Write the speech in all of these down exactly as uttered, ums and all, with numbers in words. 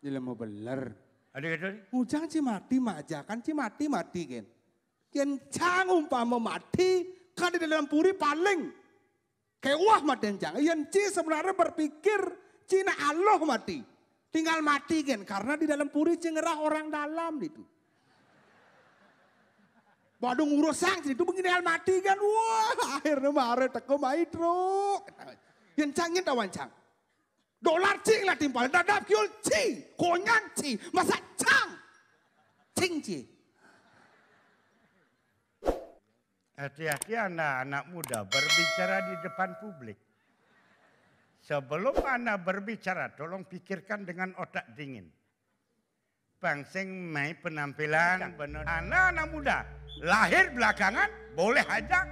Jelema beler. Ada kata ni? Ujang ci mati majakan ci mati mati kan. Yen cang umpama mati, kan di dalam puri paling kewah mati cang. Yen ci sebenarnya berpikir, ci nak aloh mati. Tinggal mati kan, karena di dalam puri ci ngerah orang dalam itu. Waduh ngurus sang itu begini hal mati kan. Wah, akhirnya mare teko mai truk. Yen cang yen tawan cang. Dolar cing lah timpal, dadap kiul ci, konyan ci, masa cang. Cing ci. Hati-hati Anda anak muda berbicara di depan publik. Sebelum Anda berbicara, tolong pikirkan dengan otak dingin. Bang sing mai penampilan bener. Anak-anak muda lahir belakangan boleh aja.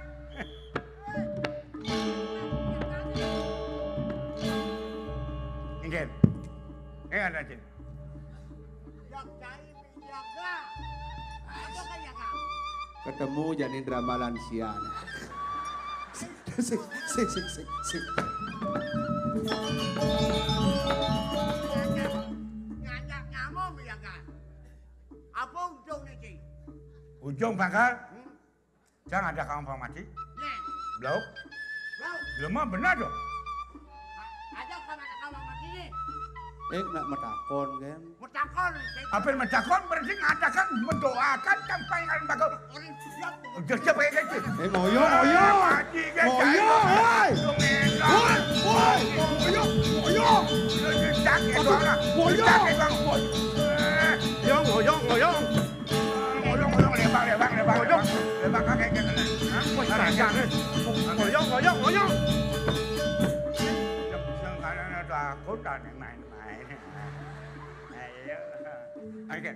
Nggih. Eh ada cing. Yang cai menjaga. Apa kan ya, Kang? Ketemu jani drama lansia. Sik, sik, sik, sik, sik, sik. Ngajak, ngajak nyamuk ya, Kang? Apa ujung niki? Ujung bakal? Hmm? Cang ada kawan pamati? Nih. Blok. Blok. Belum mah benar dong. A-, ada kawan ada kawan mati nih. Eh, nak metakon kan? Metakon, cek. Apa yang metakon? Berarti ngadakan, mendoakan, sampai ngalem bakal. Orang siap. Udah siap kayak gitu. Eh, ngoyo, ngoyo. Mati kan, ngoyo, cai. Hei. Dong, enak. Woi, woi, ngoyo, ngoyo. Udah, udah, sakit doang lah. Ngoyo. Sakit doang. Eh, ngoyo, ngoyo, ngoyo. Ngoyo, ngoyo, lebang, lebang, lebang, ngoyo. Lebang, lebang, kakek, kakek, kakek. Hah? Woi, kakek, kakek. Ngoyo, ngoyo, ngoyo. Sing, sing, kalian ada aku, tak main-main. Ayo. Oke.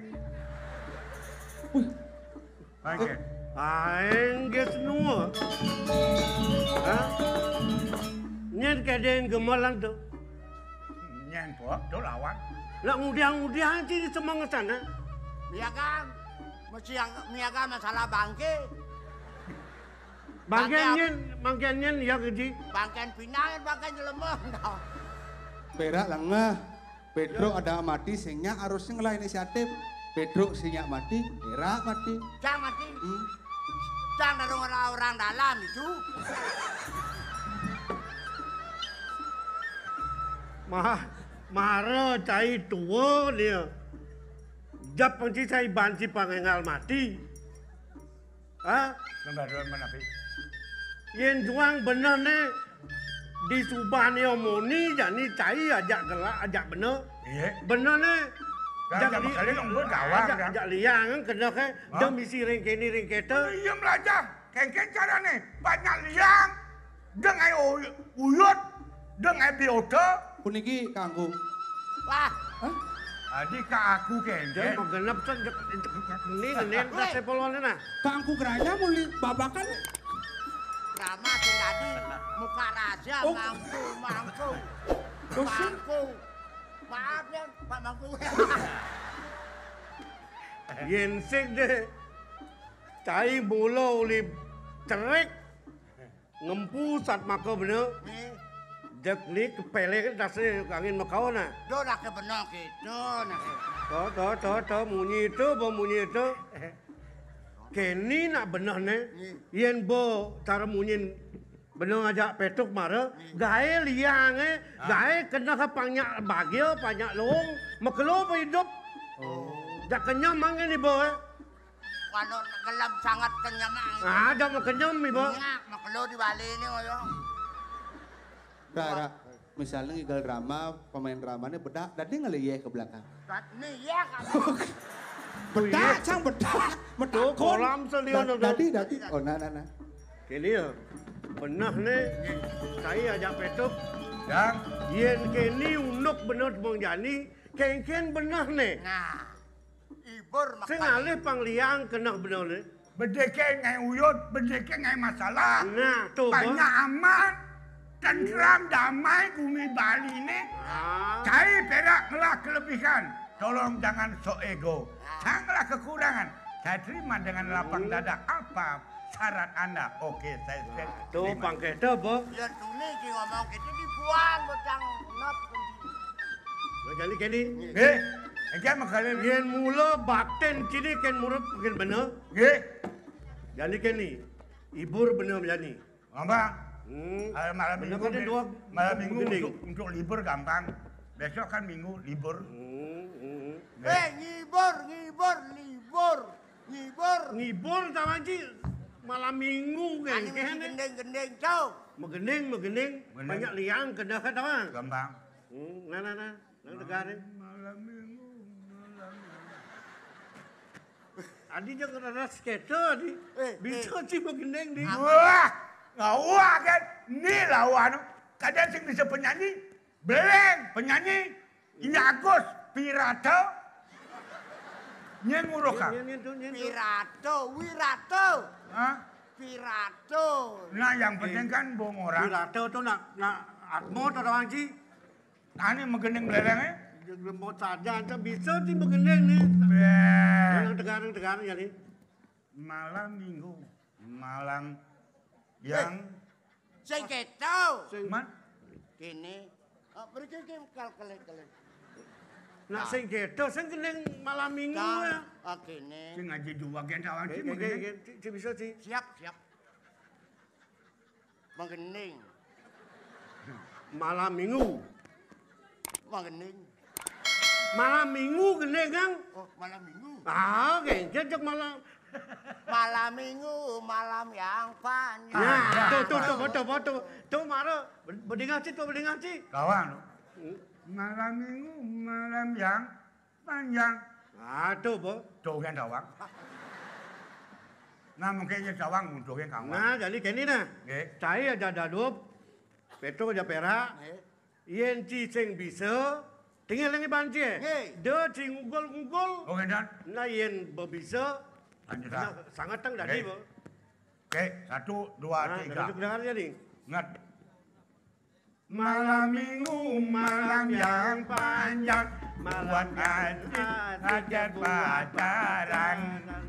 Wih. Oke. Aing geus nua. Hah? Nyen kedeng gemelan tuh. Nyen po, tuh lawan. Lah ngudiang-ngudiang sih di semang sana. Iya kan? Mesti yang miaga masalah bangke. Bangke. Bangke ap- nyen, bangke nyen ya, Geji. Bangke pinangan, bangke jelema. Berak lengah. Pedro ada mati, sing nya harusnya ngelah inisiatif. Pedro sing nya mati, Berak mati. Cang mati. Hmm. Cang dari orang, orang dalam itu. Mah, mara cai tua dia. Jap panci cai banci pangengal mati. Hah? Nang baruan mana, Pi? Yen juang bener ne, di Subang ne omoni jani cai ajak gelak, ajak bener. Iya. Bener ne. Dah, ajak dah li-, kali nunggu gawang, ajak, dah. Ajak liang, kan, kena ke, hah? Dah misi ring kene, ring kete. Oh, iya, melajah. Kengken carane, banyak liang. Deng ai uy-, uyut, deng ai biota. Puniki kanggo. Wah. Hah? Adi ka aku kengken. Dia menggenep sen, ini ngenen tas sepolone nah. Kanggo geranya muli babakan. Drama sing dadi muka rahasia. Oh. Mangku, mangku. Terus? Mangku. Maaf ya, Pak Mangku. Yen sing deh. Cai mula uli cerik. Ngempu sat maka bena. Nggih. Dek ni kepele ke dase angin makawa nah. Do dah ke bena kita nah. To, to, to, to, munyi itu, bo munyi itu. Keni nak bena ne. Nggih. Yen bo cara munyin bena ajak petuk mara, nggih, gae liang eh, hah? Gae kena ke panyak bagia, panyak lowong, makelo apa hidup. Oh. Dak kenyam mangan ibu eh. Kalau gelem sangat kenyam. Ah, dah mau kenyam, Ibu. Nya, makelo di Bali ni, ngoyo. Dah, dah. Misalnya ngigal drama, pemain dramanya bedak, dadi ngeliyeh ke belakang. Dat-, ni ya kan. Bedak, sang bedak. Bedak. Tuh, kolam selian. Da-, dadi, dadi. Oh, nah, nah, nah. Kini ya, benah ni, saya ajak petuk. Yang? Yen kini unduk benah Bang Jani, kengken benah ni. Nah. Ibur. Sing makanya. Alih pang liang keneh bener ni. Bedeke ngai uyut, bedeke ngai masalah. Nah, tuh, banyak amat. Tentram damai bumi Bali ni. Ah. Cai perak ngelah kelebihan. Tolong jangan sok ego. Nah. Janganlah kekurangan. Saya terima dengan lapang dada apa syarat Anda. Oke, saya terima. Nah, tuh, pang kete, Bo. Ya, tuni ki ngomong kete dibuang, bocang nop. Jani kene. Nggih. Engke megale. Yen mula batin kene ken murub ken bener. Nggih. Jani kene. Ibur bener jani. Gampang. Hmm. Ayo malam minggu, malam minggu untuk, untuk libur gampang. Besok kan minggu libur. Hmm, hmm. Nggih. Eh, ngibur, ngibur, libur. Ngibur. Ngibur ta, Wan Ci? Malam minggu kan. Gendeng-gendeng, Cok. Megending, megending. Megending. Banyak liang kedah ka, Wan. Gampang. Hmm, nah, nah, nah. Nang tegar, eh. Malam minggu, malam minggu. Adi jeng rada sketa, Adi. Eh, bisa eh. Ci megending, Di. Wah, ngawak kan. Ni lawan. Kadang sing bisa penyanyi. Beleng, penyanyi. Iya Agus, pirata. Nyen nguruh, Kang. Nyen, nyen, nyen, nyen. Pirato, wirato. Hah? Pirato. Nah, yang penting kan bong orang. Pirato tuh nak, nak atmo tuh orang Ci. Nah, ini megending beleleng, eh. Lembut saja, ente bisa sih megending nih. Beh. Yang tegarang, tegarang ya nih. Malam minggu, malam yang Sing keto. Sing man? Kene. Oh, mriki iki kal-, kele-, kele. Nak sing keto, sing gending malam minggu ya. Ah, kene. Sing aja dua gen kawan Ci, Ci, megending. Ci, Ci bisa, Ci. Siap, siap. Megending. Malam minggu. Megending. Malam minggu gending, Kang. Oh, malam minggu. Ah, genjot jek malam. Malam minggu, malam yang panjang. Nah, tuh, tuh, tuh, betul, betul. Tuh, mara, be-, bedingan Ci, tuh, bedingan Ci. Kawan. Hmm. Malam minggu, malam yang panjang. Aduh, Bo. Dongeng doang. Nah, mungkin ya doang dongeng kawan. Nah, jadi kene nah. Nggih. Cai aja dadup, Petro aja perak. Nggih. Yen Ci sing bisa, tinggal lagi banci. Nggih. De Ci ngugul-ngugul. Oh, ngedan. Nah, yen bebisa, lanjut, nah, ah. Sangat teng dadi, nggih. Bo. Oke, satu, dua, nah, tiga. Dengar jadi. Ingat. Malam minggu, malam yang panjang, malam buat yang asik, asik ajak buat pacaran. Pacaran.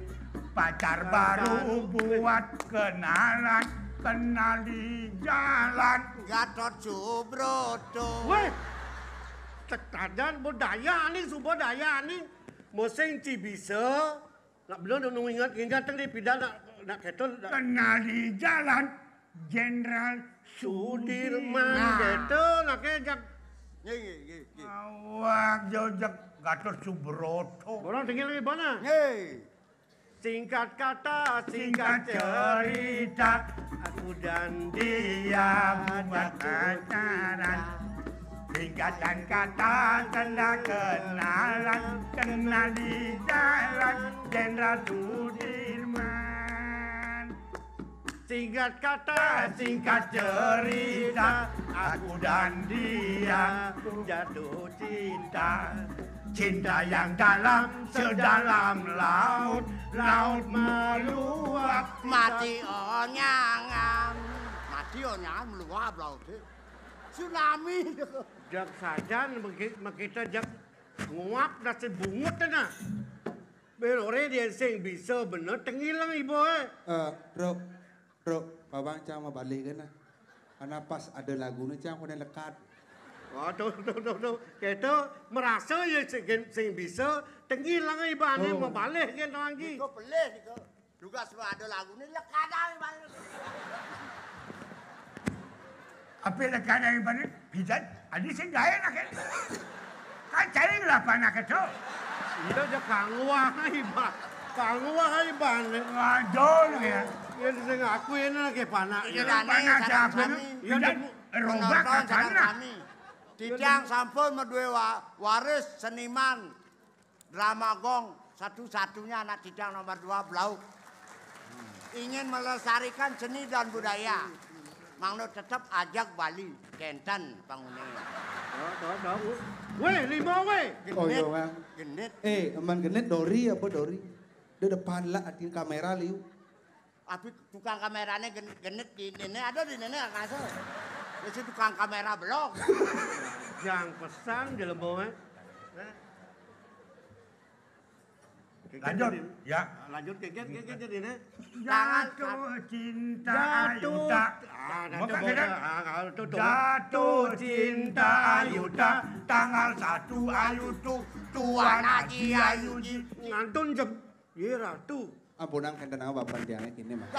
Pacar baru buat kenalan, kenal di jalan. Gatot Subroto. Weh, tekadan budaya ning, subudaya ning. Mosing Ci bisa, nak belum nunggu ingat, ingat tadi pidan nak, nak ketul. Kenal di jalan. Jenderal Sudirman. Sudirman. Nah. Betul, nak kejak. Nggih, nggih, nggih, nggih. Awak jojak Gatot Subroto. Orang tinggal di mana? Nggih. Singkat kata, singkat cerita, aku dan dia buat pacaran. Singkatan kata, tanda kenalan, kenal di jalan, Jenderal Sudirman. Singkat kata, singkat cerita, aku dan dia jatuh cinta. Cinta yang dalam sedalam laut, laut meluap. Mati onyangan. Mati onyangan meluap laut. Tsunami. Jak sajan meki-, mekita jak nguap nasi bungut na. Ben ore dia sing bisa bener tengileng ibu eh. Eh, Bro, Bro, Bawang cang mau balik kan nah. Karena pas ada lagunya cang pada lekat. Waduh, tuh, tuh, tuh. Kita merasa ya sing, sing bisa tengileng ibane mau balik kan lagi. Kok pelih gitu. Juga semua ada lagunya lekat aja ibane. Apa lekat aja ibane? Pidan, adi sing gawe nak kan. Kan cari lah panak itu. Iya aja kangwah iban. Kangwah iban. Waduh ya. Ya sing aku ini lagi panak. Iya, panak aja aku ini. Iya, robak katana. Titiang sampun meduwe wa-, waris seniman drama gong satu-satunya anak titiang nomor dua Blauk. Ingin melestarikan seni dan budaya. Mangno tetep ajak Bali, kenten pangune. Tuh, tuh, tuh. Weh, lima weh. Oh, iya, Bang. Genit. Eh, eman genit Dori apa Dori? Dia depan lah, atin kamera liu. Abi tukang kamerane gen-, genit di nene, ada di nene kasih. Ya si tukang kamera belok. Yang pesan jelema, eh. Lanjut, ya. Lanjut, Keket, Keket, jadi ini. Jatuh cinta Ayu tak. Ah, Bukan, Keket. Ah, kalau tuh, tuh. Jatuh cinta Ayu tak. Tanggal satu Ayu tuh. Tuan Haji Ayu Ji. Ngantun jeb. Iya, Ratu. Ampunang kenten apa baperan tiangnya kini, Mas?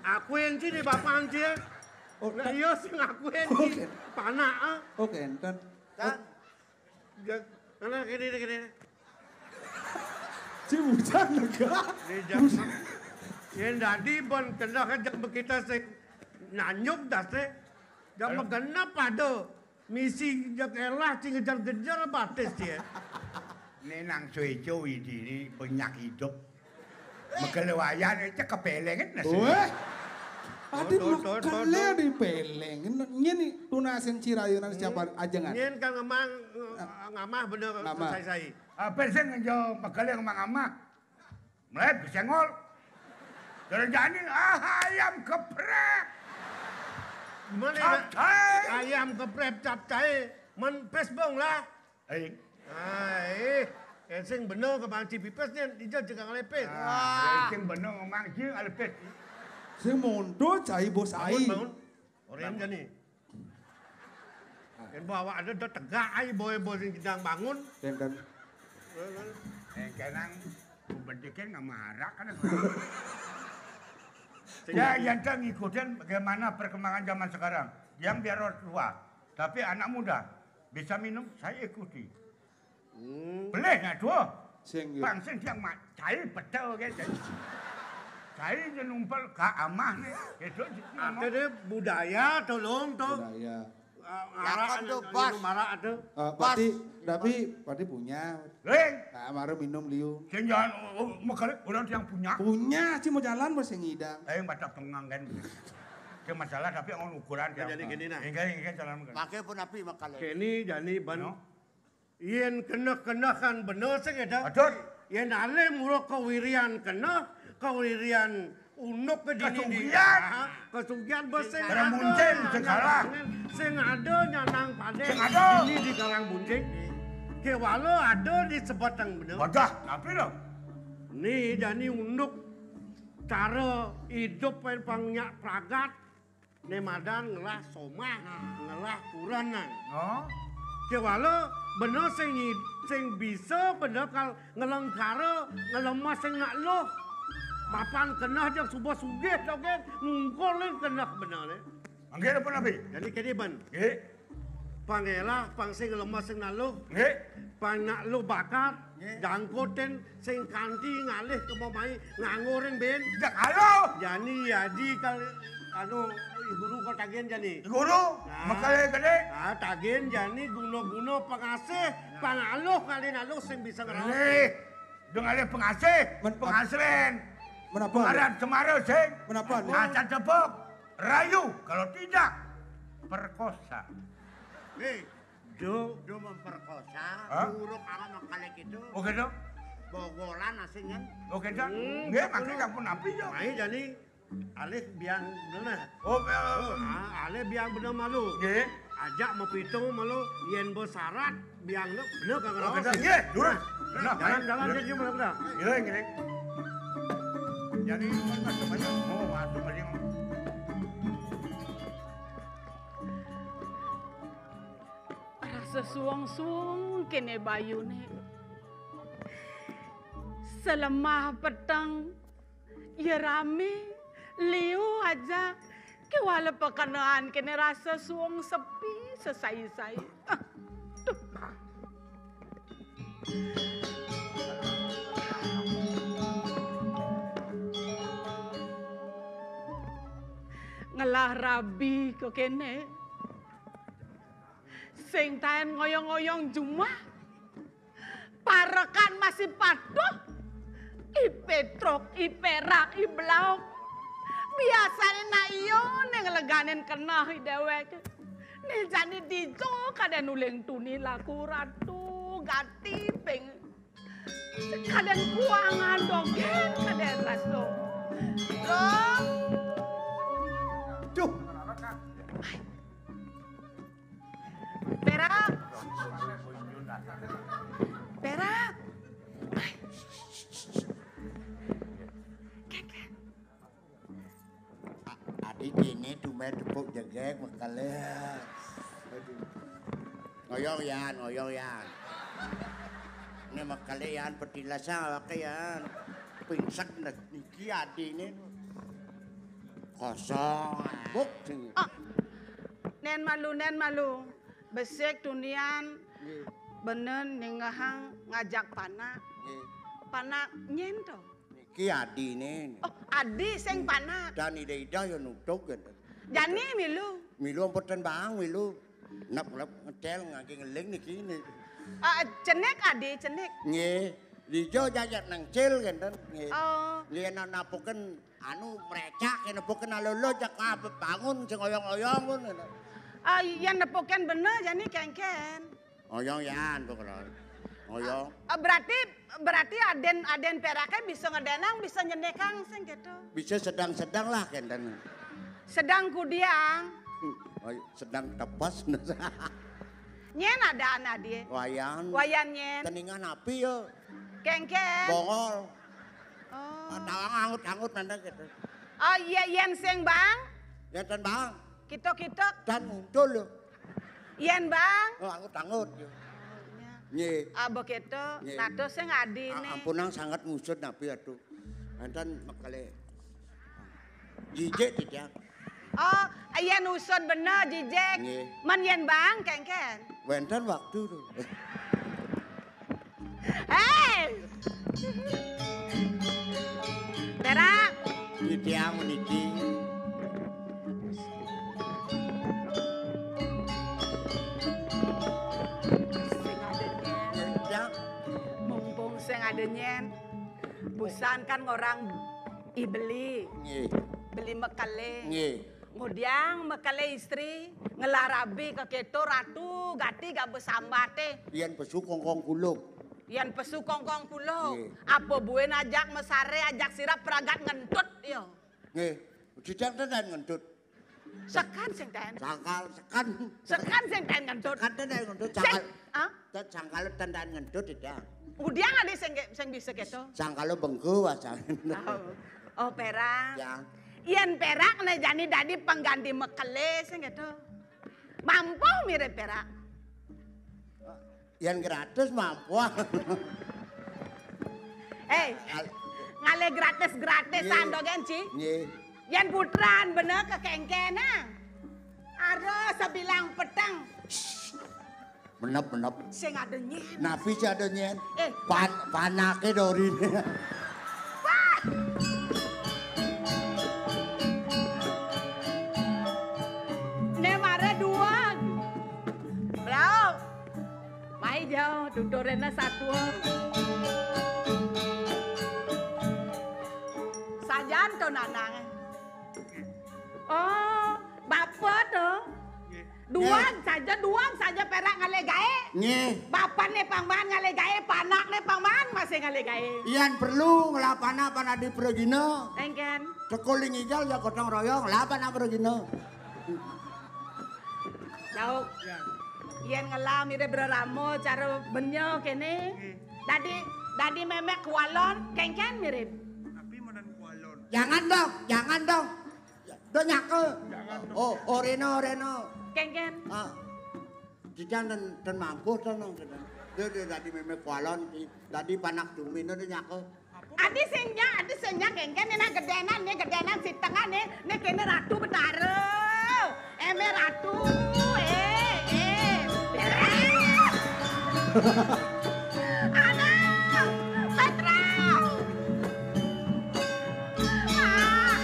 Akuin sih di bapak sih. Oh, Nah, iya sih ngakuin Oh, sih. Kenten. Panak, ah. Oh, kenten. Kan? Mana kene kene. Si bujang lega. Yen dadi ben keneh jek bekita sing nanyuk dase. Jek megenep pada misi jek elah sing ngejar-ngejar batis ya. Ini nang sueco ini, ini banyak hidup. Megel wayan cek kepeleng nasi. Weh. Adi Tuh, tuh, tuh, tuh, megel tuh. Dipeleng. Nyen tunasin cirayunan siapa ajengan. Nyen kan ngemang ngamah bener Ngamah. Sai-sai. Apa sih ngejo megel ngemang ngamah? Mulai bisengol. Dari jani ah, ayam geprek. Gimana ya? Capcay. Ayam geprek capcay. Men pes bong lah. Aing. Ah, eh. Sing bener ke Bang Cipipes nih, ijo juga ngelepes. Ah, sing bener ngomong sih ngelepes. Sing mundur cai bos ai. Bangun, bangun. Orang jadi. Yang bawa ada udah tegak ai boy boy sing sedang bangun. Kenten. Yang kenang bedikin nggak marah kan. Ya, yang ngikutin bagaimana perkembangan zaman sekarang. Yang biar orang tua. Tapi anak muda bisa minum, saya ikuti. Hmm. Boleh nggak tuh? Sing, iya. Bang sing yang mak, cai betul kan. Cai numpel ke amah nih. Itu Ada deh budaya tolong tuh. Budaya. Ah, Lakan arak tuh, ada, Bas. Minum arak ada. Ah, Bas. Pati, tapi Pati punya. Ling. Nah, baru minum liu. Sing jangan oh, oh, orang yang punya. Punya, sih mau jalan masih ngidang. Eh, baca pengang kan. Itu masalah tapi orang ukuran Jadi gini nah. Enggak, enggak jalan. Pakai pun api makan. Kini jani ban. No. Yen keneh-keneh kan bener sing ya. Betul. Yen ale mula kewirian keneh, kewirian unuk ke dini di Kesugihan. Ah, kesugihan bos sing Karang ada, Buncing, sing nyanang kalah. Sing ada nyanang padeh Sing ada. Dini di Karang Buncing. Kewala ada di Sebatang bener. Wadah, tapi dong. Ni jani unuk cara hidup pen pangnyak pragat. Ne madan ngelah somah, ngelah kurenan. Oh. Kewala bener sing sing bisa bener kal ngelengkara, ngelemas sing nak luh. Mapan keneh jeng suba sugih dogen ngungkul ning keneh bener ne. Anggir apa nabi? Jadi kene ben. Nggih. Pangelah pang sing ngelemas sing nak luh. Nggih. Pang nak luh bakat. Jangkoten sing kanti ngalih ke pemain nganggo ring ben. Jak halo. Jani Haji kal anu guru kal tagihan jani. Guru, nah, mekale gede. Ah, tagihan jani guna-guna pengasih, nah, pangaluh kali naluh sing bisa ngeraos. Ngalih. Dong ngalih pengasih, men pengasren. Menapa? Pengaran semara sing. Menapa? Acan tepuk. Rayu, kalau tidak perkosa. Nih, Do, do memperkosa, Hah? Buruk amat mengkalik itu. Oh gitu? Bogolan asing kan? Oh gitu? Hmm, Nggih, betul. Makanya ampun api yo. Mai jani alih biang bener. Oh, eh, Ah, alih biang bener malu. Nggih. Ajak mepitung malu yen bos syarat biang lu bener kagak Oh, raos. Gitu. Nggih, dulu. Nah, Nah, jalan-jalan dulu. Jadi malu dah. Iya, nggih. Jadi kan masuk aja. Oh, masuk aja. Rasa suwung-suwung kene bayune. Selemah peteng, ya rame, liu aja. Kewala pekenaan kene rasa suwung sepi sesai-sai. Ah, duh. Ngelah rabi kok kene. Sing taen ngoyong-ngoyong jumah. Parekan masih patuh. I Petruk, i Perak, i Blauk. Biasane nak iyo ning leganen keneh i dewek. Ning jani dijo kaden uling tuni laku ratu gati ping. Kaden kuangan dogen kaden raso. Loh. Duh. Perak. Perak. Tepuk jegeg, mekelé. Aduh. Ngoyong, Yan, ngoyong, Yan. Né mekelé, Yan, petilasan awake, Yan. Pingsek né niki adiné. Kosong, buk sing. Ah. Nén malu, nén malu. Besik tunian. Nggih. Bener ningehang ngajak panak. Nggih. Panak nyén to? Niki adiné. Oh, adi sing panak. Dan ida-ida ya nutug, gitu. Jani milu. Milu ampun ten baang, milu. Nep-nep ngecel ngangge ngeling niki, niki. Ah, cenik adi, cenik. Nggih. Dija jajak nengcil, ngenten. Nggih. Oh. Nggih, yen napuken anu mrecak, yen nepuken alolo jak kabeh bangun sing oyong-oyong pun, ngenten. Ah, yen nepuken bener jani kengken. Oyong yan, pokoknya. Oyong. Ah, berarti, berarti aden, aden perake bisa ngedenang, bisa nyenikang sing gitu. Bisa sedang-sedang lah, kenten. Sedang kudiang. Hmm, ayo, sedang tepes. Nyen ada anak dia. Wayan. Wayan nyen. Teningan api ya. Kengken. Bongol. Oh. Ah, tawang angut-angut nanda gitu. Oh iya, yen sing bang. Ya, dan bang. Kitok-kitok. Dan muncul loh. Yen bang. Oh, angut-angut. Nggih. Ah, begitu. Nggih. Nato sing adi A-, nih. Ampunang sangat ngusut napi atuh. Enten mekele. Jijik tidak? Oh, yen usut bener jijik. Nggih. Men yen bang kengken. Wenten waktu tuh. Hei! Perak. Titiang meniki. Sing ada nyen. Ya. Mumpung sing ada nyen. Busan kan orang i beli. Nggih. Beli mekele. Nggih. Ngudiang mekele istri, ngelarabi keketo ratu, gati gak besambate. Yen pesu kongkong kuluk. Yen pesu kongkong kuluk. Nggih. Apa buin ajak mesare, ajak sirap peragat ngentut, yo. Nggih. Jujang tenan ngentut. Sekan sing ten. Sangkal, sekan. Sekan sing ten ngentut. Sekan tenan ngentut. Sing, sangkal. Hah? Tet sangkal tenan ngentut, tidak. Ngudiang ade sing, sing bisa keto. Sangkal bengku, asal. Oh. Oh, perak. Ya. Yen perak né jani dadi pengganti mekele sing gitu. Mampu mirip perak. Yen gratis mampu. Hei, ngalih gratis-gratisan to, Gen, Ci? Nggih. Yen putran bener kekengken, ah. Aro sebilang peteng. Menep, menep. Sing ada nyen. Napi sing ada nyen? Eh. Pan-, panake dorine. Wah. Ne mare dua. Bravo. Mai jauh, tuturena satu. Sajan to nanang. Oh, bapa to. Nggih. Duang saja, duang saja perak ngalih gaé. Nggih. Bapané pangman ngalih gaé, panakné pangman masih ngalih gaé. Yan perlu ngelah panak pan adi pragina. Engken. Tekuling ijal ya gotong royong, lah panak pragina. Dauk. Ya. Yen ngelah mirip reramo cara benyo kene. Nggih. Dadi, dadi memek kualon, kengken mirip. Tapi menen kualon. Jangan dong, jangan dong. Do nyake. Jangan dong. Oh, oreno, oreno. Kengken. Ah. Didang dan, dan mampuh to nang kene. Dia, dia dadi memek kualon, di-, dadi panak dumino dia nyake. Adi sing nyak, adi sing nyak kengken, ini gedenan, ini gedenan sitengan, ini, ini kene Ratu Betara. Eme Ratu, eh, eh. Aduh, Petra. Ah.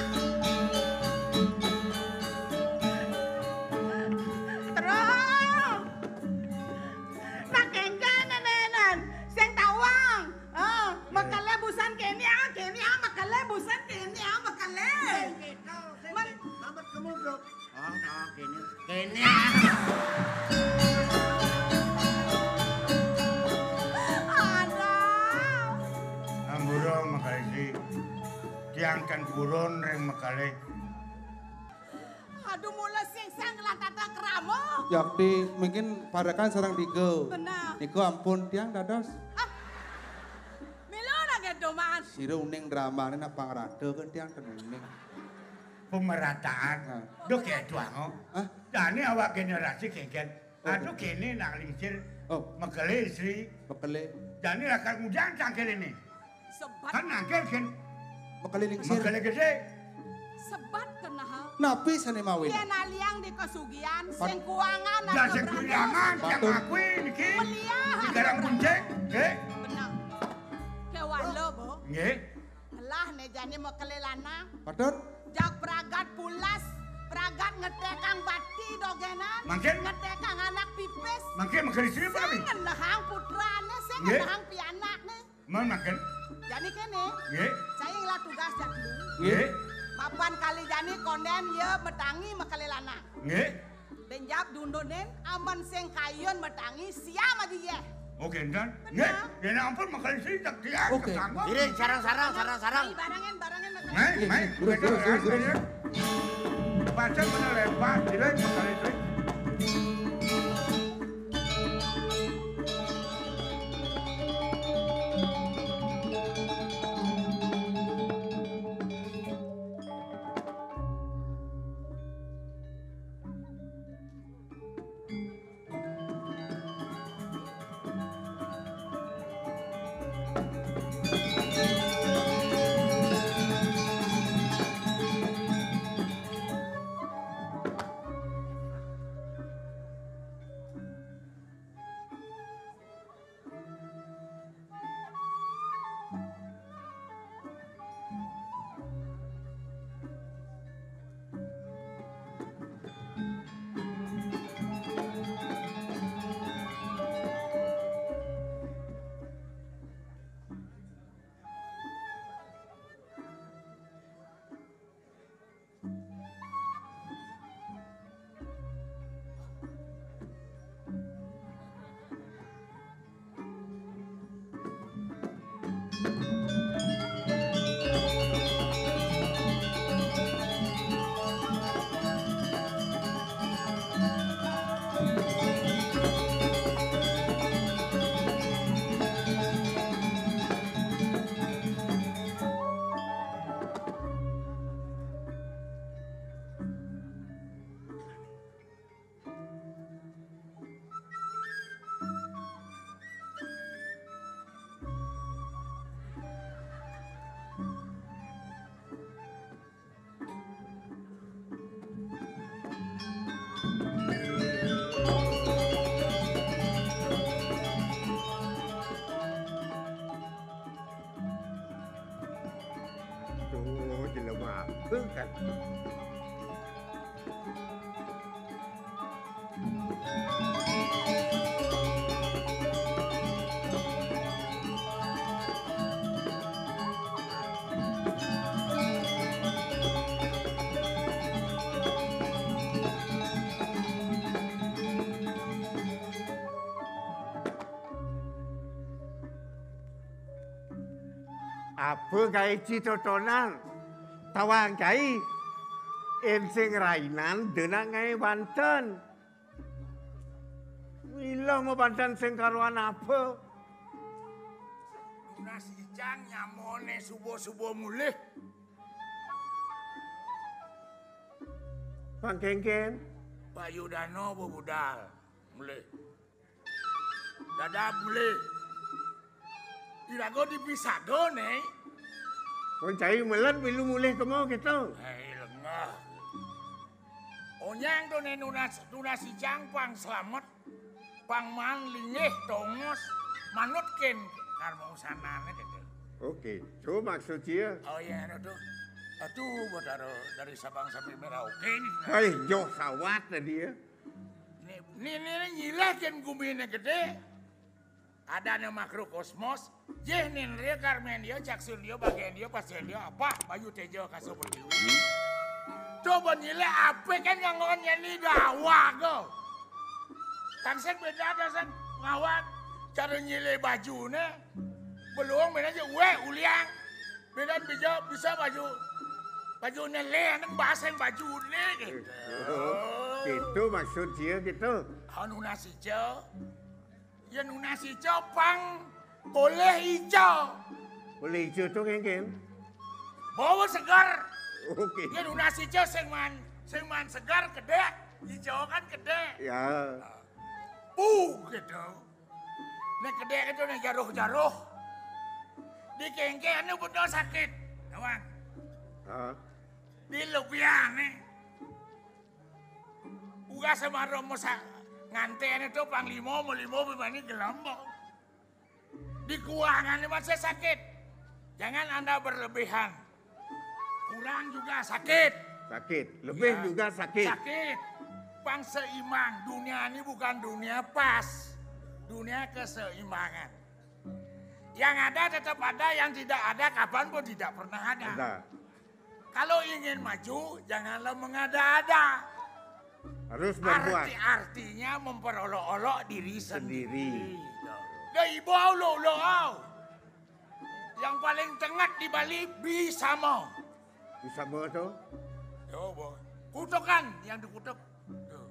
Terus. Nah, kengken nenenan. Sing tawang. Ah, mekele busan kene, ah, kene, ah, mekele busan kene, ah, mekele. Sing kita, sing Men- kita. Amat kamu, Bro. Oh, oh, kene. Kene. Aduh. Ambura mekaisi. Tiang kan purun ring mekele. Aduh, mula sing sang ngelah tata krama. Yakti, mungkin parekan sareng tiga. Benar. Niku ampun tiang dados. Ah. Mila lagi doman. Sira uning dramane nak pangrada kan tiang ten uning. Pemerataan. Nah. Duh, kayak tuang, oh. Hah? Jani awak generasi kengken. Oh, aduh, betul. Kene nak lingsir. Oh. Mekele istri. Mekele. Jani rakan ngujang cangkir ini. Sebat. Kan nangkil, ken. Mekele lingsir. Mekele gede. Sebat kenaha. Napi sane mawin? Yen aliang di kasugihan, pat- sing kuangan. Ya, atau sing berada kuangan, yang sebagai akui niki. Meliah. Di garang kuncing, nggih. Benar. Kewala, Bo. Nggih. Lah, ne jani mekele lanang. Patut. Jak pragat pulas, pragat ngetekang bati dogenan, mangkin? Ngetekang anak pipis. Mangkin mekele istri apa, Bi? Sing ngenehang putrane, sing, nggih, ngenehang pianakne. Mon mangkin? Jani kene. Nggih. Saya ngelah tugas jak lu. Nggih. Mapan kali jani konden ye metangi mekele lanang. Nggih. Denjap dundunin, amen sing kayun metangi, siam aja ye. Oke, enten. Bener. Nggih, yen ampun mekele sri tak tiang. Oke. Ketangkep. Iring, sarang-sarang, sarang-sarang. Mai, barangin, barangin, barangin. Mai, mai, terus, terus, terus, terus. Baca bener lebar, iring mekele sri. Tuh, jelema apa kan? Apa gaé citotonan? Tawang cai, ensing rainan denak ngaé banten. Mila mabanten sing karuan apa? Tunas ijang nyamoné suba-suba mulih. Pangkéngkén. Bayu Dana bebudal mulih. Dadab mulih. Iraga dipisaga, né. Mun cai melet milu mulih kema kéto. Héi, lengeh. Onyang to né nunas, nunas ijang pang slamet, pang maan linggih tongos, manut kén karma usanané kéto. Oké, to maksud sia. Oh iya, anu to. Atuh, Batara dari Sabang sampai Merauke ini. Héi, joh sawat tadi ya. Né, né, né, né nyilih kén guminé gedé. Adané makrokosmos, jih nindria karmén dia, caksun dia, bagian dia, pasien dia, apa? Bayu Téja Kasa Pertiwi. Coba nyilih apa kan nganggon nyeni dawa ko. Tangsén béda tangsén ngawat cara nyilih bajuné. Belum béda aja, wéh, uliang. Béda bisa, bisa baju, baju nelé, nang baseng bajuné gitu. Oh, gitu maksud dia gitu. Anu nasi, Cok. Yén nunas ijo pang polih ijo. Polih ijo to kéngkén? Bawa seger. Oke. Ya nunas ijo sing man, sing man segar gedhe, ijo kan gedhe. Ya. Pu gitu. Nek gedhe gitu nek jaruh-jaruh. Dikengkene bener sakit. Tawang. Heeh. Di lupiane. Uga semaro masa ngantene to panglima, melima bimani gelombang. Di keuangan masih sakit. Jangan Anda berlebihan. Kurang juga sakit. Sakit. Lebih ya, juga sakit. Sakit. Pang seimbang. Dunia ini bukan dunia pas. Dunia keseimbangan. Yang ada tetap ada, yang tidak ada kapanpun tidak pernah ada. Ada. Kalau ingin maju, janganlah mengada-ada. Harus berbuat. Arti-artinya memperolok-olok diri sendiri. Sendiri. Dah ibu lo lo. Yang paling tengat di Bali Bisama. Bisama tu? Yo, boh. Kutukan yang dikutuk. Tuh.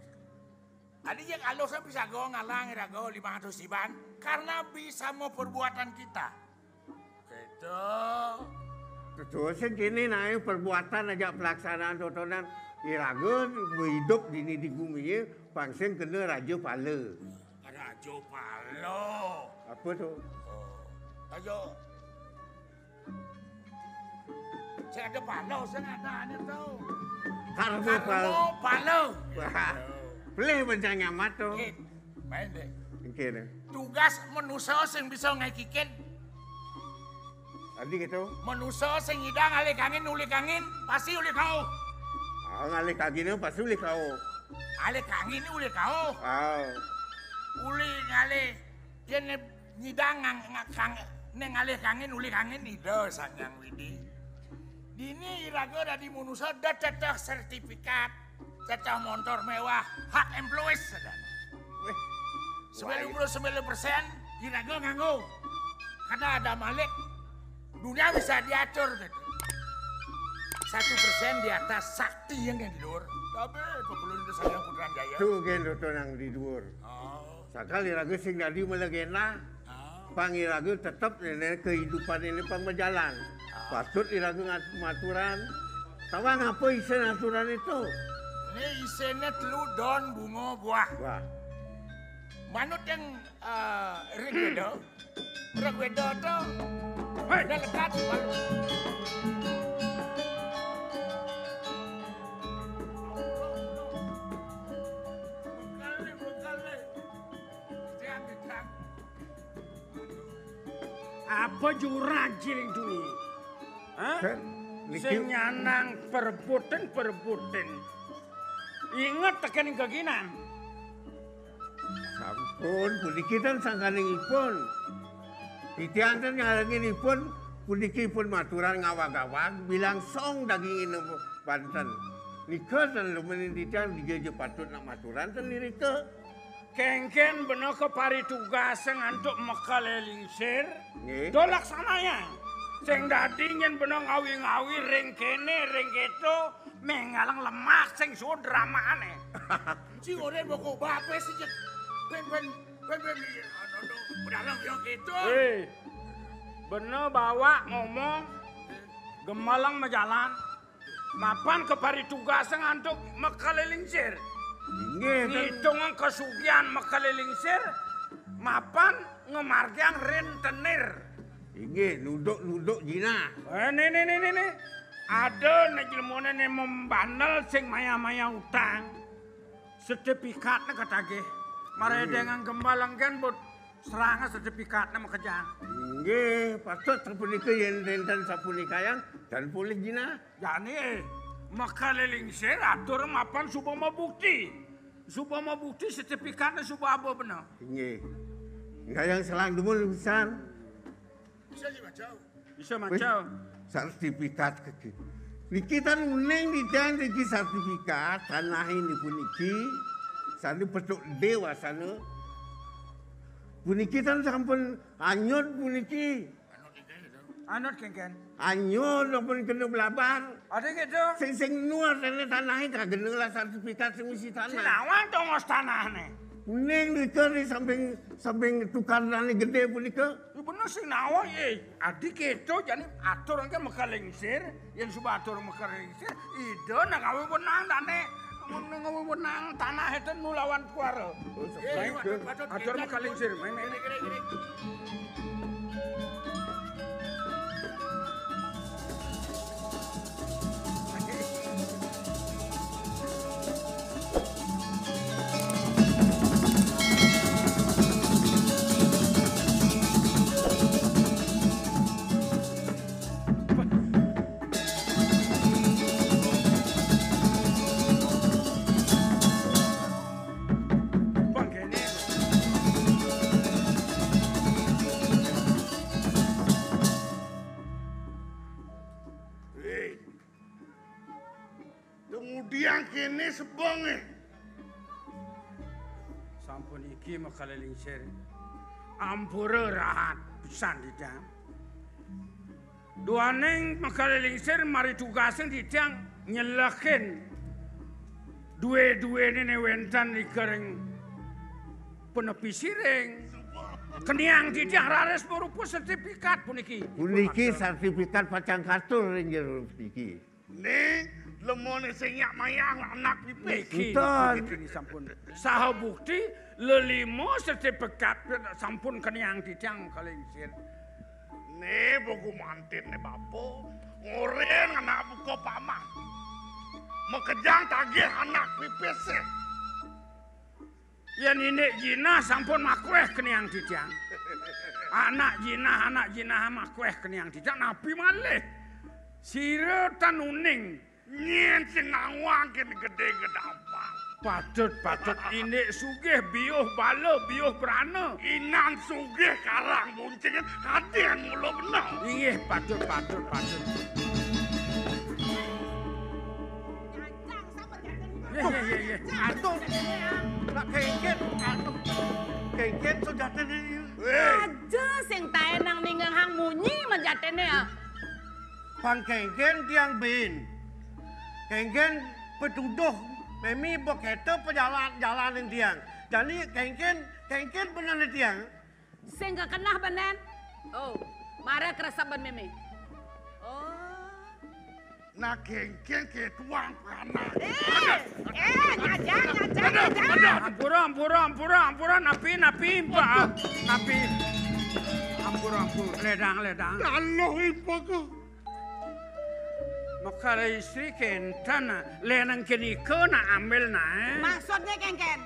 Tadi yang alus bisa go ngalang irago lima ratus iban karena bisa mau perbuatan kita. Gitu. Terus sing kene nae perbuatan aja pelaksanaan totonan irago hidup dini di gumi ye, pang sing kena raja pala. Raja pala. Apa tu? Oh. Raja. Sing ada pala, sing ada ane tu. Karma pala. Karma pala. Wah. Pelih bencang nyamat tu. Eh, main deh. Oke deh. Tugas manusia sing bisa ngakikin. Tadi gitu. Manusia sing ngidang ngalih kangin, ulih kangin, pasti ulih kau. Ah, ngalih kangin pasti ulih kau. Ngalih kangin ulih kau. Ah. Ulih ngalih, yen ne nyidang ngang-, ngang-, kang-, ne ngalih kangin, ulih kangin Ida Sang Hyang Widi. Dini iraga dadi manusa da cecah sertifikat, cecah montor mewah, hak employees, saudara. Weh, sembilan puluh sembilan persen iraga nganggo. Karena ada Malik, dunia bisa diatur gitu. Satu persen di atas sakti yang di luar. Tapi pebulun itu saya Putrajaya. Tu gen tu nang di luar. Oh. Sakali raga sing dadi melegenda. Ah. Pang iraga tetep nene kehidupan ini pang berjalan. Ah. Patut iraga ngat-, maturan. Tawang apa isen aturan itu? Ini isennya telu daun bunga buah. Wah. Manut yang, eh, Rig Weda. Rig Weda tu. Hei. Udah lekat. Bekal ni, bekal ni. Jangan, jangan. Apa jurang jiling tuni? Hah? Kan, niki sing nyanang perebutan-perebutan. Ingat tekan keginan. Sampun, puniki tan sangkaning ipun. Titiang tan ngalengin ipun, puniki ipun maturan ngawag-awag, bilang song daging inu banten. Nika tan lumenin titiang, dija ja patut nak maturan tan lirika. Kengken bena kaparitugasang antuk makale lingsir. Nggih. Do laksanayang. Sing dadi nyen bena ngawi-ngawi ring kene, ring keto, menggalang lemak sing suud ramane. Ci ore boko bape sejek. Ben, ben, ben, ben, iya, anu, anu, bedalang ya gitu. Eh, bena bawa ngomong, gemalang majalan. Mapan kaparitugasang antuk makale lingsir. Inggih, ten- Ngitungang kasugihan makale lingsir, mapan ngamargiang rentenir. Inggih, nuduk-nuduk jinah. Eh, ne, ne, ne, ne, ne. Ada ne jelmane ne membandel sing maya-maya utang. Sertifikatne katagih. Mare Hmm. dengan gembal engken, Bud. Seranga sertifikatne makejang. Inggih, patut sapunika yen wenten sapunikayang, tan polih jinah. Jani, eh, makale lingsir atur mapan suba mabukti. Suba mabukti sertifikatne suba aba bena. Inggih. Enggak yang selang dumun pisan. Bisa sih, Mas Jauh. Bisa, Mas Jauh. Wih, sertifikat keke. Niki tan uning titiang niki sertifikat tanah ini puniki. Sane petuk dewasana. Puniki tan sampun anyut puniki. Anut kengken. Anyut sampun kena blabar. Ada gitu. Sing, sing nuar tanah, tanah ini kagena lah sertifikat sing misi tanah. Sinawang tongos tanahne. Ning nika di samping, samping tukadane gedhe punika. Ya bener sing nawang, eh. Adi keto jani atur engke mekalingsir, yen suba atur mekalingsir, ida nak gawe wenang dane. Mun gawe wenang tanah itu nulawan kuara. Oh, eh, sebaik atur, atur mekalingsir, mek, mek. Kemudian kene sebenge. Sampun iki mekale lingsir. Ampura rahat pisan titiang. Duaning mekale lingsir mari tugasing titiang nyelekin duwe-duwene ne wenten ika ring penepi siring. Keniang titiang raris marupa sertifikat puniki. Puniki sertifikat pacang katur ring jero puniki. Ning, lemone sing nyak mayang anak pipis. Niki, niki sampun. Saha bukti lelima sertifikat sampun keniang titiang kalingsir. Ne bogu mantin ne bapa, ngoren anak buka pamang. Makejang tagih anak pipis. Yen indik jinah sampun makueh keniang titiang. Anak jinah, anak jinah makueh keniang titiang. Napi malih? Sira tan uning. Nyen sing nawang kene gedhe gedampang. Patut, patut indik sugih biuh bala, biuh brana. Inan sugih karang buncingen kaden mula benang. Inggih, patut, patut, patut. Nggih, nggih, nggih, nggih. Aduh. Nak kengken, aduh. Kengken sujatine. Weh. Aja sing taenang ninggehang munyi majatine, ah. Pang kengken tiang bin. Kengken petuduh memi beketo pejalan-jalanin tiang. Jani kengken, kengken bener tiang. Sing kekenah benen. Oh, mara kresep ben meme. Oh. Nah, kengken ke tuang panas. Eh, eh, ngajak, ngajak, ngajak. Ampura, ampura, ampura, ampura, napi, napi, Pak. Napi. Ampura, ampura. Ledang, ledang. Laluh impaka. Mekara istri kenten, leneng kenika nak ambil nae. Maksudnya kengken?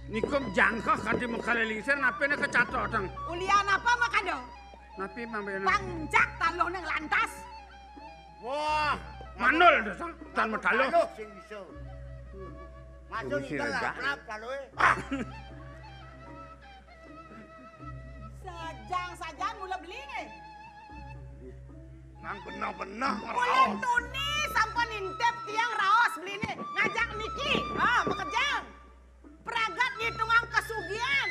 Nikum jangkah kanti mekara lingsir, napine kecatotang? Ulian apa makado? Napi mambene? Pangjak taluh ning lantas. Wah, mandul dosang, tan metaluh. Taluh sing bisa. Masuk ikel laprap taluhe. Ah. Sajang-sajang mula beli nggih. Nang benah-benah. Mula tuni sampun intip tiang raos beline ngajak niki. Ha, makejang. Pragat ngitungang kasugihan.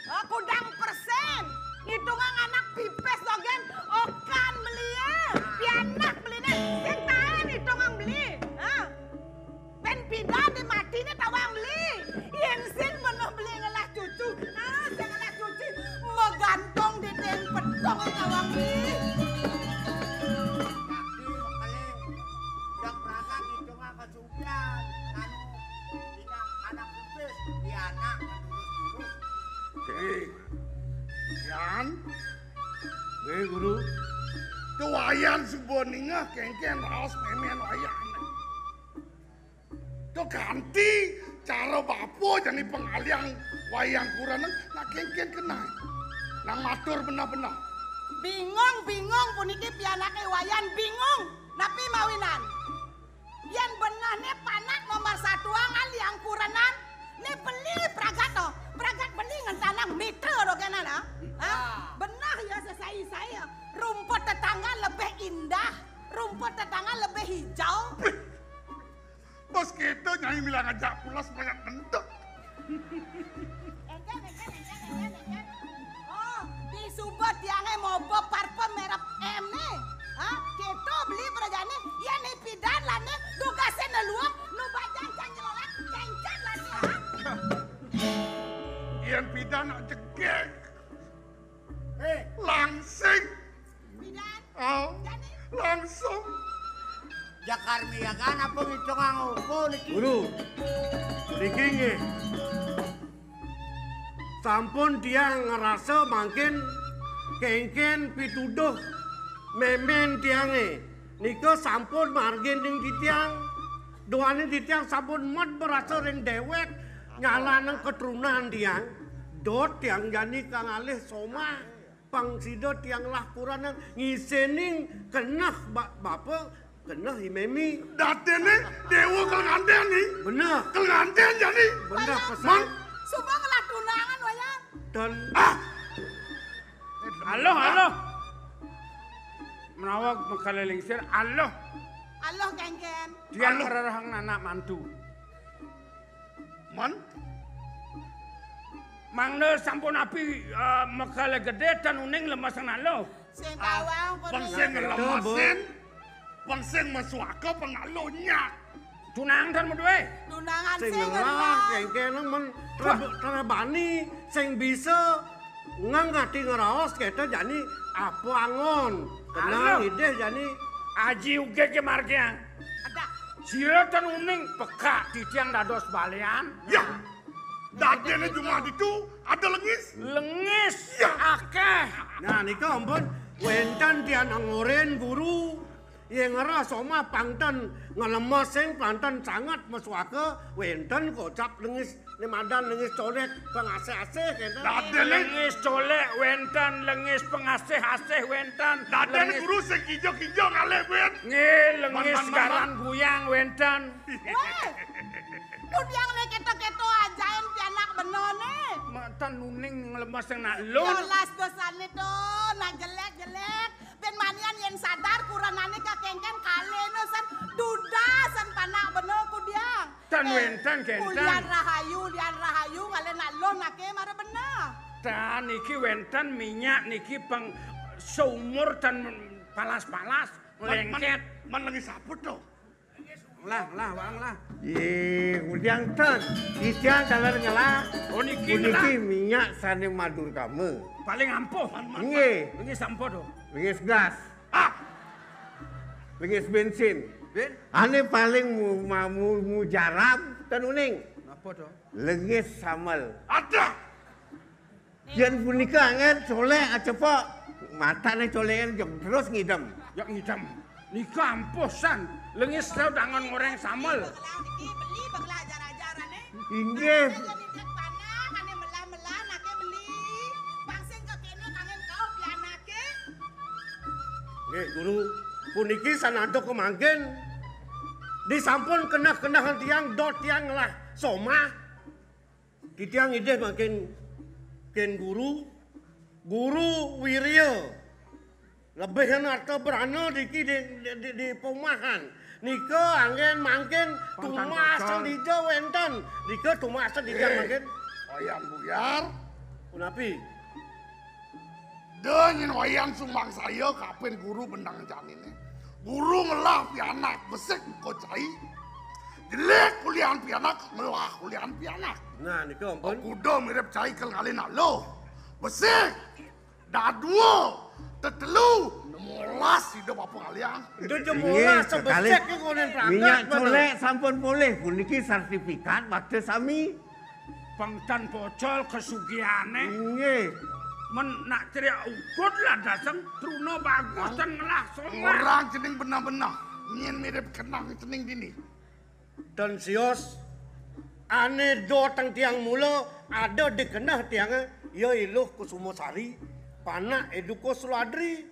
Ha, kudang persen. Ngitungang anak pipis dogen okan belie. Pianak beline sing taen ngitungang beli. Ha. Pen pidan di matine tawang beli. Yen sing beneh beli ngelah cucu. Ah, sing ngelah cucu magantung di ding petong tawang beli. Kaki mekeling, dak pragat ngitungang kasugihan, anu, dina anak pipis, di anak nurus-nurus. Oke. Yan. Nggih, Guru. Tuh Wayan suba ningeh kengken raos memen Wayan. To kanti cara bapa jani pangaliang Wayan Kurenan nak kengken keneh. Nang matur beneh-beneh. Bingung, bingung puniki pianake Wayan bingung. Napi mawinan? Yen beneh ne panak nomor satuang aliang Kurenan, ne beli pragat to. Pragat beli ngentanang mitra dogenan, ha? Ha? Beneh ya sesai-sai ya. Rumput tetangga lebih indah, rumput tetangga lebih hijau. Bos kita nyai mila ngajak pulas banyak bentuk. Engken, engken, engken, engken, engken. Oh, di suba tiange mobo parfum merek M ne. Ha? Kita beli perajane, yen ne pidan lane, tugase ne luwek, nu bajang cang nyelolat, kencet lane, ha? Yén pidan nak jegég. Eh, langsing. Pidan? Oh, jani? Langsung. Jakar miyakan apa ngitung angoko niki? Guru, niki nggih. Sampun tiang ngrasa mangkin kéngkén pituduh mémén tiangé. Nika sampun margining titiang. Duaning titiang sampun med merasa ring déwék nyalanang keturunan tiang. Dot tiang jani kalih somah. Pang sida tiang lah kurenan ngisening keneh ba-, bapa, keneh i mémé. Dadéné déwa kal ngandén ni. Beneh. Kal ngandén jani. Beneh pesan. Man. Suba ngelah tunangan, Wayan. Dan ah. Aluh, aluh. Menawa makala lingsir, aluh. Aluh, kéngkén. Tiang aluh. Ngrerehang anak mantu. Man? Mangda sampun api, eh, makala gedé tan uning lemes nalo. Sing bawang, pang sing ngelemesin, pang sing masuaka, pang nalo nyak. Tunang tan madué. Tunangan sing ngelah, kéngkén men. Wah. Treb-, trebani, sing bisa ngangati ngraos kéto jani apa angon. Tenang, aluh. Idih jani. Aji uga ké margiang. Ada. Sira tan uning pekak titiang dados balian. Ya. Dadéné jumah ditu ada lengis. Lengis. Ya. Akéh. Nah, nika ampun wénten tiang angorin guru. Yén ngrereh somah pang ten ngelemesin pang ten sanget masuaka, wénten kocap lengis né madan lengis colék pangasih-asih kénten. Dadéné lengis colék wénten, lengis pangasih-asih wénten. Dadéné lengis guru sing kinjo-kinjo ngalih buin. Nggih, lengis man, man, man, garan guyang wénten. Wéh, kudiang né kéto-kéto ajain pianak bena né. Matan nuning nglemes sing nak lun. Yolas dosané to, nak jelék-jelék. Bén manian yén sadar kurenané kakéngkén kaléna san duda san panak bena kudiang. Tan wénten kénten. Ulian rahayu, ulian rahayu ngalih nak lon aké mara bena. Tan niki wénten minyak niki pang seumur tan palas-palas. Man, man, lengket. Man lagi saput to. Lah, lah, wang lah. Yé, udiang ten. Titiang taler ngelah. Oh, niki ngelah. Puniki minyak sané madurgama. Paling ampuh. Nggih. Nggih, sampun to. Lengis gas. Ah. Lengis bensin. Bén? Ané paling mu-, ma-, mu-, mujarab ten uning. Napa to? Lengis samel. Ada. Yén punika anggén colék acepok. Matané colékan jog terus ngidem. Ya ngidem. Nika ampuh san. Lengis tau dangon ngoréng samel. Beli begelah ajar-ajar ané. Inggih. Ané nitip panah, ané melah-melah, anaké beli. Pang sing kakéné kangen kauh pianaké. Nggih, Guru. Puniki sanadok kemangkin. Disampun keneh-keneh tiang, dot tiang ngelah somah. Titiang idih mangkin kén guru, guru wirya. Lebihan arta brana niki di, di, di, di pomahan. Nika anggén mangkin tumasen dija wénten. Nika tumasen dija mangkin. Wayang Buyar. Punapi? Da nyén wayang sumangsaya kapin guru benang janiné. Guru ngelah pianak besik ko cai. Jelék kulihan pianak, ngelah kulihan pianak. Nah, nika ampun. Kuda mirip cai kel ngalih nak lo. Besik. Dadua. Tetelu. Nemolas sida bapa ngalihan. Ida jemolas sebesik ki konen pragat. Minyak colék sampun polih. Puniki sertifikat bakta sami. Pang tan pocol kesugihané. Inggih. Men nak cerik ugut lah dateng truna bagus tan ngelah somah. Orang cening benah-benah. Nyén mirip kenang cening dini. Tan sios ané doteng tiang mula ada di keneh tiangé, ya Iluh Kusuma Sari, panak Edukus Suladri.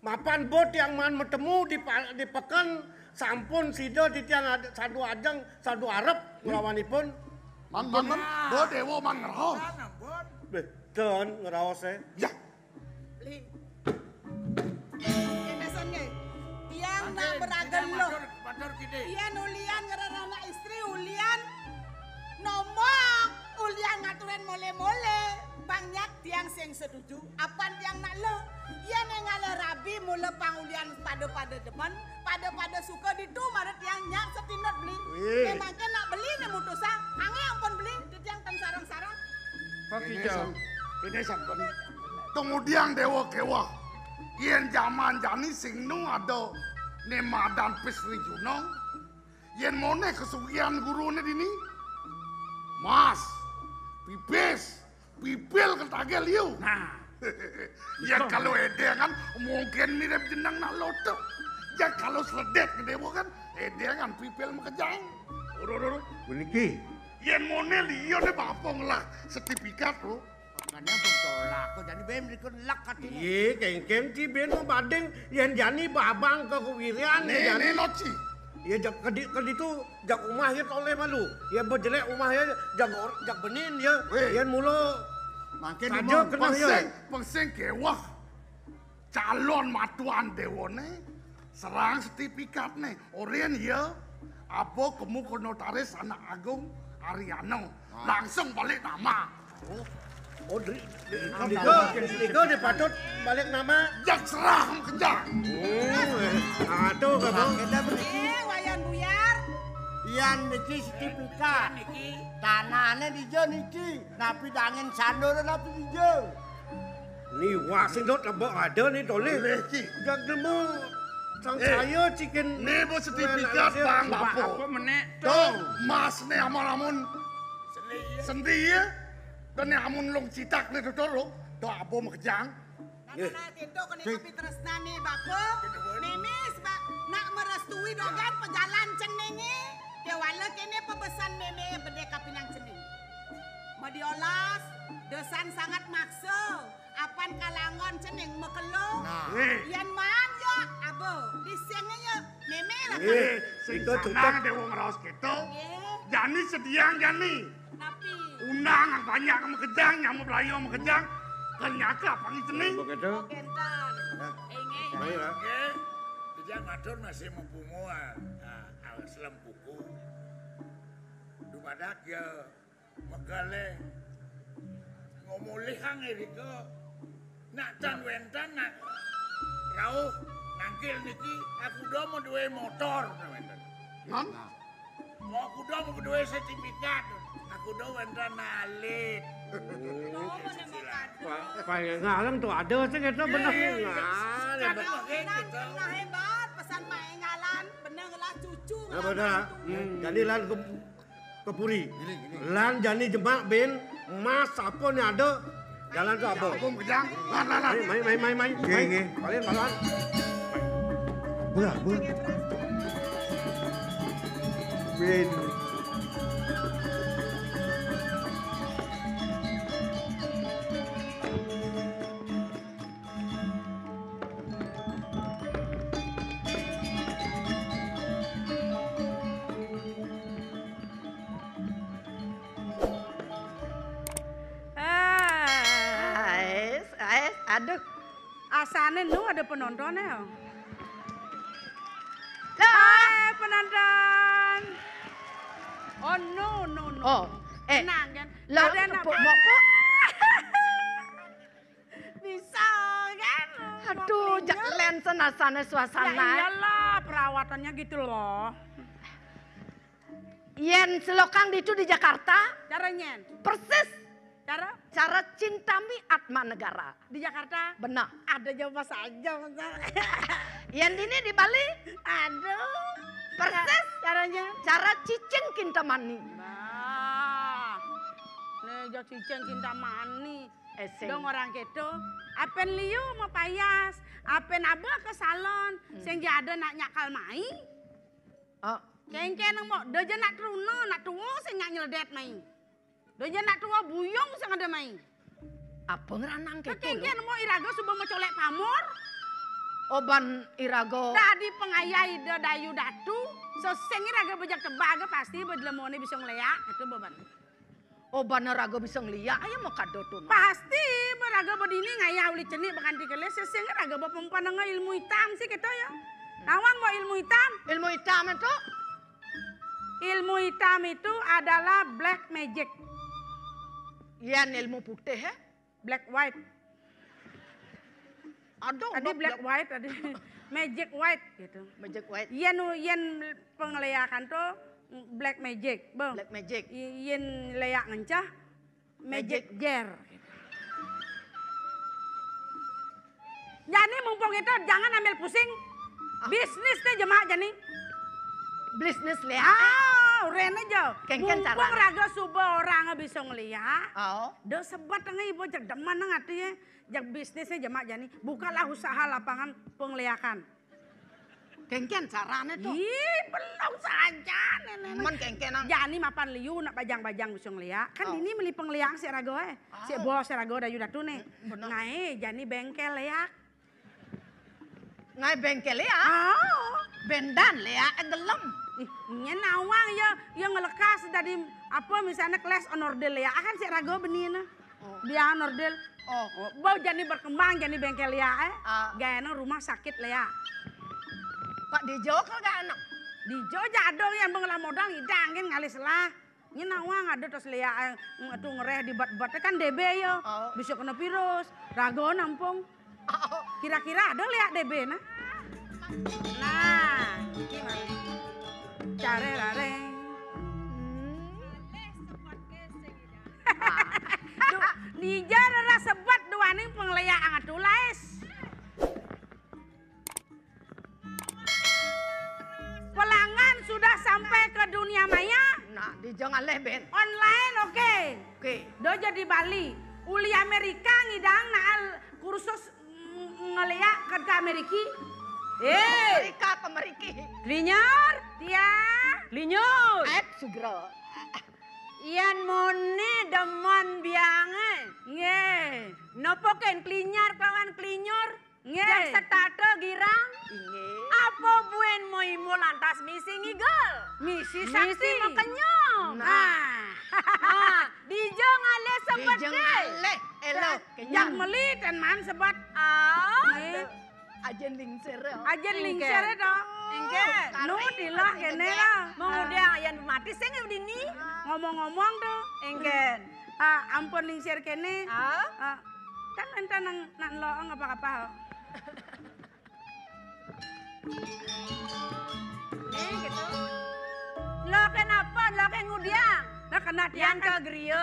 Mapan ba tiang maan matemu di pa-, di peken, sampun sida titiang ad-, sadu ajeng, sadu arep nglawanipun. Man, man, man, ba déwa man ngraos. Béh, ten ngraosé. Ya. Beli. Kéné san nggih. Tiang nak beraga luh. Yén ulian ngrereh anak istri, ulian nombok, ulian ngaturin molé-molé, pang nyak tiang sing setuju. Apan tiang nak luh, yén ngalih rabi mula pang ulian pada-pada demen, pada-pada suka ditu mara tiang nyak setinut beli. Wih. Memangké nak beli né mutusang, angé ampun beli, titiang ten sareng-sareng. Ini san, ini san, Bang. Kemudian Dewa Kewa, yen jaman jani sing nu ada ne madan pis ri Junong, yen mone kesugihan gurune dini, mas, pipis, pipil ketagih liu. Nah. Ya kalau edengan mungkin mirip jeneng nak loto. Ya kalau seledet ke Dewa kan edengan pipil makejang. Uru, uru, uru. Puniki. Yen mone liya ne bapa ngelah sertifikat, Bro. Makanya betul aku jadi ben mriku lek katine. Iye, kengken ci ben badeng yen jani babang ke kuwirian. Ne, jani ne, loci. Iye, jak kedi, kedi tu jak umah ye toleh malu. Ye bejelek umah ye jak or-, jak benin ye. Weh. Yen mula mangkin saja umah kena ye. Pesing, pesing kewah. Calon matuan dewane serang sertifikatne. Oren ya, apa kemu ke notaris anak agung Ariano. Langsung balik nama. Oh, oh, di, di, di, di, di patut balik nama. Jak serah kejang. Oh, eh, aduh, kamu. Eh, Wayan Buyar. Yan niki sertifikat. Tanahnya di niki. Napi dangin sandor napi di Liwat sing dot lebok ada ni toleh. Toleh, Ci. Jak nemu sang eh, saya cikin. Ni bos sertifikat bang bapo. Apa menek? Tuh, mas ni amun-amun sendi ya. Dan ni amun long citak ni tutur lo. Tuh abo makejang. Nah, nah, nah, tintu kene kopi tresna ni bapo. Mimi sebab nak merestui dogan pejalan cenenge. Dia wala kene pebesan mimi bede kapinang ceneng. Madiolas, desan sangat maksa. Apan kalangon cening makelo. Nah. Weh. Yan maan ya, abo. Di siang ya, meme lah. Eh, sing sanang deh wong raos kita. Jani sediang jani. Tapi. Undang banyak makejang, nyamuk layu makejang. Kenyaka pangi cening. Begitu. Oh, kenten. Nah. Inge. Baiklah. Oke. Tidak matur masih mempungu, ah, ah, selem buku. Dumadak ya. Megale ngomolihang irika nak tan wentan nak rauh nangkil niki aku do mau duwe motor nak wentan. Nan? Mau aku do mau duwe sertifikat aku do wentan alit. Oh, paling ngalang tuh ada sih kita benar. Iya, iya. Nah, hebat pesan main ngalan bener lah cucu. Nah, benar. Hmm. Jadi lan ke Kepuri. Gini, gini. Lan jani jemak bin mas apa ni ada jalan tu apa? Apa kejang? Lan, lan, lan. Mai, mai, mai, mai, mai. Nggih, nggih. Balik, balik. Belah, belah. Bin. Ais, ais, aduh. Asane nu ada penonton ya? Lah. Hai, penonton. Oh, no, no, no. Oh, eh. Tenang, kan? Lah, ada nak tepuk mopok. Bisa, kan? Aduh, jak len senasane suasana. Ya iyalah, perawatannya gitu loh. Yen selokang ditu di Jakarta. Cara nyen. Persis. Cara? Cara cinta mi atma negara. Di Jakarta? Benar. Ada jawab saja, benar. Yen dini di Bali. Aduh. Persis. Caranya? Cara cicing cinta mani. Nah. Nih, jak cicing cinta mani. Eseng. Dong orang keto. Apen liu mau payas. Apen abah ke salon. Hmm. Sehingga ada nak nyakal mai. Oh. Kengken mo, doja nak truna, nak tuwa sing nak nyeledet mai. Doja nak tuwa buyung sing ada mai. Apa ngeranang keto? Kengken mo iraga suba macolek pamur. Oban iraga. Dadi pengayai da dayu datu, sesing iraga bejak tebaga pasti bedlemone bisa ngeleak, itu beban. Oh, bana raga bisa ngeliak, ayo makado tuh. Pasti beraga bedini ngayah uli cenik bakanti kelis, sesing raga bepempananga ilmu hitam sih kita ya. Nawang mau ilmu hitam? Ilmu hitam itu? Ilmu hitam itu adalah black magic. Yan ilmu putih ya? Black white. Aduh, tadi black white tadi. Magic white gitu. Magic white. Yen yen pengeleakan tuh black magic, bang. Black magic. Yen leak ngencah Magic Jar. Jani mumpung itu jangan ambil pusing. Ah. Bisnis nih jemak jani. Bisnis léak. Ah, uren aja. Kéngkén mumpung carané. Raga suba orang bisa ngeliak. Oh. Do sebat nang ibu jeg demen nang ati ya. Jeg bisnisnya jemak jani. Bukalah usaha lapangan pengliakan. Kéngkén carané to. Ih, belum saja nenek. Men kéngkén, Nang. Jani mapan liu nak bajang-bajang bisa ngeliak. Kan oh. Dini meli pengliak si raga eh. Oh. Si bos si raga dayu datu nih. Hmm, bener. Ngaé jani bengkel léak. Ngaé bengkel léak? Oh. Bendan léak eh gelem. Ih, nyén nawang ya, ya ngelekas dari apa misalnya kelas onordil léak kan si raga benina. Oh. Biang ordil. Oh. Oh, bau jani berkembang jani bengkel léak eh. Ah. Gaéna rumah sakit léak. Pak Dijo kal gak enak. Dijo jadong yang bengelah modal ngidang kan ngalis lah. Nyén nawang ada terus léak eh, ng-, tu ngereh di bat-bat kan D B yo. Oh. Bisa kena virus. Raga nampung. Oh. Kira-kira ada léak D B nah. Nah, gimana? Care rare. Hmm. Duh, dija rera sebat duaning pengliak anget tulais. Pelanggan sudah sampai ke dunia maya. Nah, dija ngalih, Ben. Online, oke. Oke. Do jadi Bali. Uli Amerika ngidang naal kursus ng-, ngeliak ke, ke Ameriki. Eh. Amerika ke Ameriki. Klinyor. Tia. Klinyor. Aep sugra. Yan mone demen biange. Nggih. Nopo ken klinyar kawan klinyor? Nggih. Jam setata girang. Inggih. Apa buen moimo lantas misi ngigel? Misi sakti. Misi makenyong. Nah. Nah. Nah, dija ngalih sebet dija deh. Ngalih. Elo. Nah, kenyang. Yang meli ten man sebet. Ah. Nggih. Ajen lingsir ya. Ajen lingsir ya, to. Inggih. Nu tilah kene lah. Mengudang ayan mati sing dini. Ngomong-ngomong to. Inggih. Ah, ampun lingsir kene. Ah. Ah, kan enten nang, nang loong apa-apa. Eh, gitu. Lo kenapa? Lo ke ngudiang? Nah, kena tiang ke griya,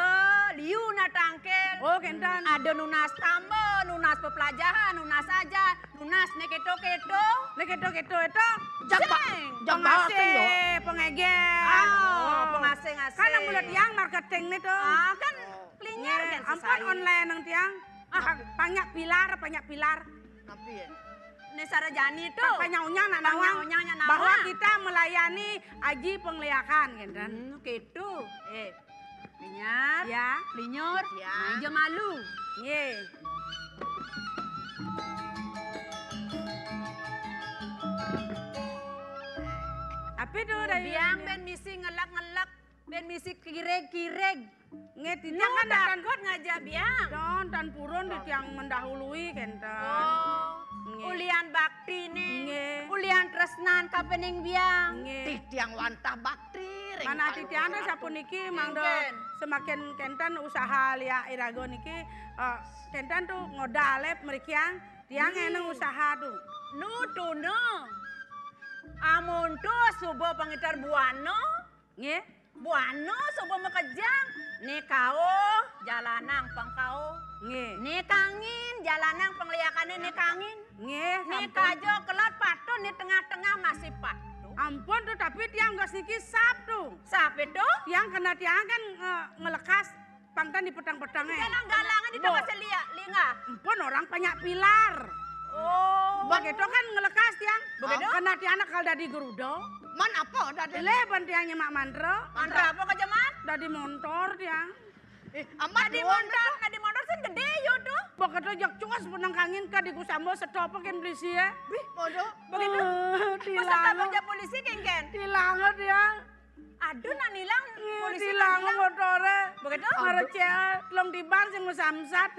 liu na tangkil. Oh, kenten. Ada nunas tamba, nunas pepelajahan, nunas aja, nunas ne keto-keto. Ne keto-keto itu? Jaba-, sing. Jaba pengasih, sing, yo. Pengeger. Ah, oh, pengasih-ngasih. Kan nang mulut tiang marketing ne to. Ah, kan klinyer kan ampun sesai. Online nang tiang. Ah, banyak pilar, banyak pilar. Tapi ya. Ne sarajani to. Panyaunya nak nawang. Panyaunya nak nawang. Bahwa kita melayani aji pengliakan, gitu. Hmm, gitu. Eh, linyar. Ya. Linyor. Ya. Nah, ija malu. Ye. Apa tu dah? Biang ben misi ngelak-ngelak. Ben misi kireg-kireg. Nggih, titiang kan tan-, takut ngajak biang. Don, tan purun titiang mendahului kenten. Oh, nggih. Ulian bakti nih. Nggih. Ulian tresnan kapening biang. Nggih. Titiang wantah bakti ring. Mana titiang dah sapuniki mangda semakin kenten usaha liak iraga niki, eh, kenten tu ngodal eh merikiang. Tiang eneng usaha tu. Nu tuna. Amun tu suba pangitar buana. Nggih. Buana suba makejang, ne kauh, jalanang pang kauh. Nggih. Ne kangin, jalanang pangliakane ne kangin. Nggih, ne sampun. Kaja kelat patun ne tengah-tengah masih patun. Ampun tu, tapi tiang gas niki sap tu. Sap itu? Tiang kena tiang kan, eh, ngelekas pangtan di petang-petang, eh. Galang-galangan di tengah selia, linga. Ampun orang banyak pilar. Oh. Begitu kan ngelekas tiang. Begitu? Kena tiang kal dadi geruda. Man apa dadi? Leh ban tiang nyemak mantra. Mantra apa kaja, Man? Dadi montor tiang. Eh, amat dadi montor, dadi montor sing gede yo tu. Begitu jak cuas punang kangin ka di kusamba setop ken polisi ya. Bih, bodoh. Begitu? Eh, tilang. Pas polisi kengken. Tilang tiang. Aduh, nak nilang, polisi tilang nak nilang. Motore. Begitu? Marecek, telung tiban sing mesamsat.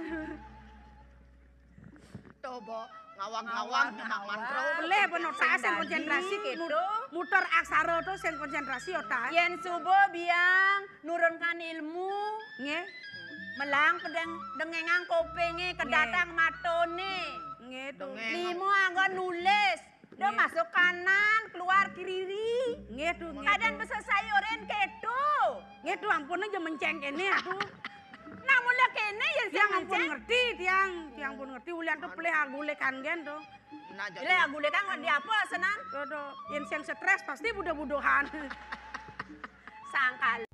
Coba ngawang-ngawang, ngawang-ngawang. Leh, bener, saya sing konsentrasi gitu. Muter aksara tuh sing konsentrasi otak. Yen suba biang nurunkan ilmu. Nggih. Melang pedeng dengengang kopinge, kedatang matone. Nggih, tuh. Lima anggon nulis. Dah masuk kanan, keluar kiri. Nggih, tuh, nggih. Kadang tuh. Bisa sayurin ketu. Nggih, tuh, ampun aja menceng kene, aduh. Nah, Ngerti tiang, tiang pun ngerti ulian tu pelih agulekan gen tu. Nah, Ile agulekan wan di apa senan? Dodo, yen sing stres pasti budo-budohan. Sangkal.